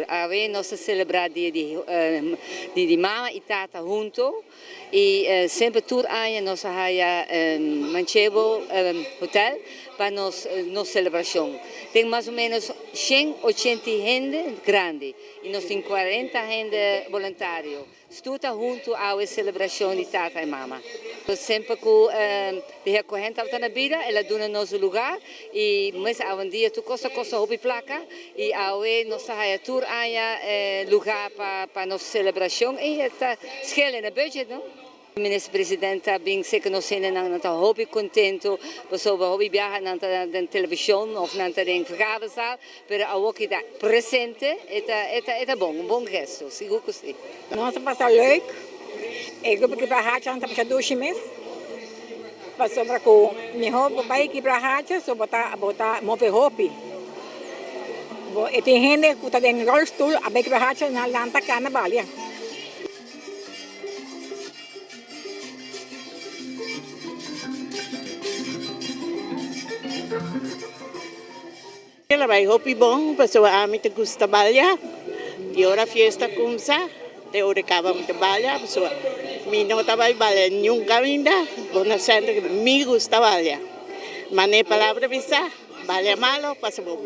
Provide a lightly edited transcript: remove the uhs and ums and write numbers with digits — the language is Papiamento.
Awe nos ta celebra dia di di mama y tata hunto y semper tur aña nos ta haya Manchebo Hotel pa nos nos celebracion. Tin mas o menos shen ochenta hende grandi y nos tin cuarenta hende boluntario. Tur ta huntu awe celebracion di tata y mama. Semper cu de heer Cohen tabata na bida el a duna nos un lugar y mes awendia tur cos ta costa hopi placa y awe nos ta haya tur aña lugar pa nos celebracion y e ta schel en e budget no. Minister President ta bin seka nos hendenan nan ta hopi contento pasobra hopi biaha nan ta den television of nan ta den vergaderzaal pero awor ki ta presente e ta e ta e ta bon un bon gesto sigur cu si. Nos a pasa leuk e grupo Kibrahacha nan ta masha dushi mes pasobra cu miho bo bay Kibrahacha so bo ta bo ta move hopi bo e tin hende cu ta den rolstoel a bay Kibrahacha nan lanta cana balia. El a bai hopi bon pasobra ami ta gusta balia y ora fiesta cumsa te ora e caba mi ta balia pasobra mi no ta bai balia niun caminda bo na centro mi gusta balia mane palabra bisa balia malo pasa bon.